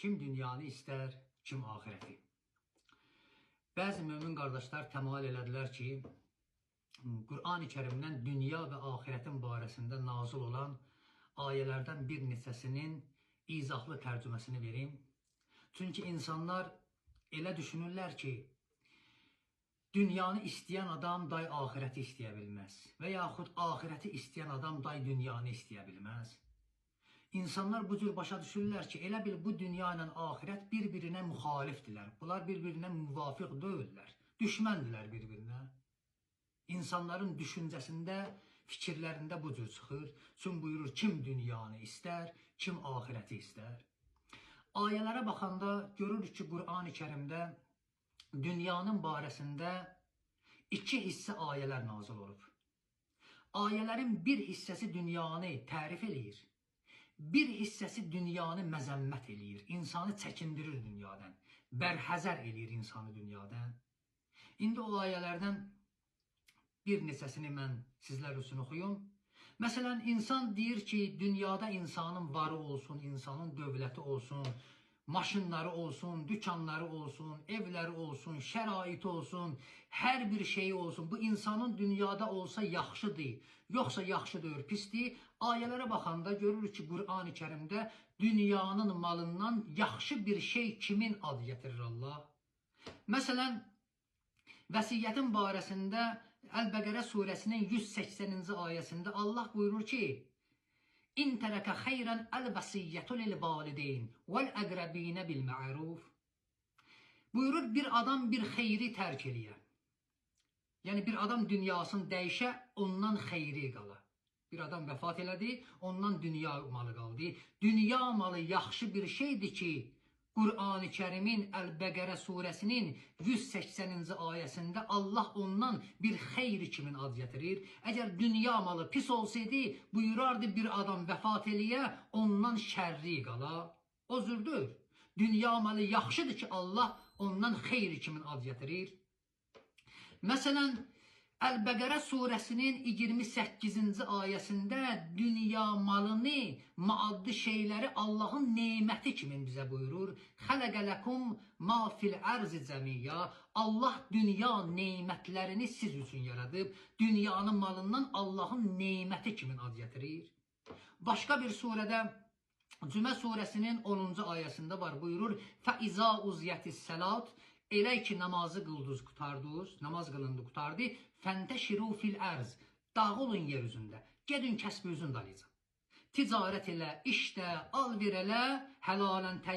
Kim dünyanı istər, kim axirəti. Bəzi mömin qardaşlar təmayül elədilər ki, Qur'an-ı Kərimdən dünya və axirətin barəsində nazil olan ayələrdən bir neçəsinin izahlı tərcüməsini verim. Çünki insanlar elə düşünürlər ki, dünyanı istəyən adam day axirəti istəyə bilməz və yaxud axirəti istəyən adam day dünyanı istəyə bilməz. İnsanlar bu cür başa düşürlər ki, elə bil bu dünya ilə axirət bir-birinə müxalifdirlər. Bunlar bir-birinə müvafiq deyillər, düşməndirlər bir-birinə. İnsanların düşüncəsində, fikirlərində bu cür çıxır. Çünki buyurur, kim dünyanı istər, kim axirəti istər. Ayələrə baxanda görürük ki, Qur'an-ı Kərimdə dünyanın barəsində iki hissə ayələr nazil olub. Ayələrin bir hissəsi dünyanı tərif eləyir. Bir hissəsi dünyanı məzəmmət eləyir, insanı çəkindirir dünyadan, bərhəzər eləyir insanı dünyadan. İndi o ayələrdən bir neçəsini mən sizlər üçün oxuyum. Məsələn, insan deyir ki, dünyada insanın varı olsun, insanın dövləti olsun, maşınları olsun, dükanları olsun, evləri olsun, şəraiti olsun, hər bir şeyi olsun. Bu insanın dünyada olsa yaxşıdır, yoxsa yaxşı deyil, pisdir. Ayələrə baxanda görürük ki, Qur'an-ı Kərimdə dünyanın malından yaxşı bir şey kimin ad gətirir Allah? Məsələn, vəsiyyətin barəsində Əl-Bəqərə surəsinin 180-ci ayəsində Allah buyurur ki, İn tərəkə xeyrən əl-vəsiyyətu lil-valideyn vəl-əqrəbinə bil-ma'ruf. Buyurur, bir adam bir xeyri tərk eləyə. Yəni, bir adam dünyasını dəyişə, ondan xeyri qala. Bir adam vəfat elədi, ondan dünya malı qaldı. Dünya malı yaxşı bir şeydir ki, Qur'an-ı Kərimin Əl-Bəqərə surəsinin 180-ci ayəsində Allah ondan bir xeyr kimin ad gətirir. Əgər dünya malı pis olsaydı, buyurardı bir adam vəfat eləyə, ondan şərri qala. O cürdür. Dünya malı yaxşıdır ki, Allah ondan xeyr kimin ad gətirir. Məsələn, Əl-Bəqərə surəsinin 28-ci ayəsində dünya malını, maddi şeyləri Allahın neməti kimin bizə buyurur. Xələqə ləkum ma fil ərzi cəmiyya. Allah dünya nemətlərini siz üçün yaradıb. Dünyanın malından Allahın neməti kimin ad gətirir. Başqa bir surədə Cümə surəsinin 10-cu ayəsində var, buyurur. Fəizə uziyyətis səlat. Elə ki, namazı qıldınız, qurtardınız, namaz qılındı, qurtardı. Fəntəşiru fil ərz, dağılın yer üzündə, gedin kəsb üzün dalıca. Ticarət elə, işdə, al ver elə, həlalən təyyibən.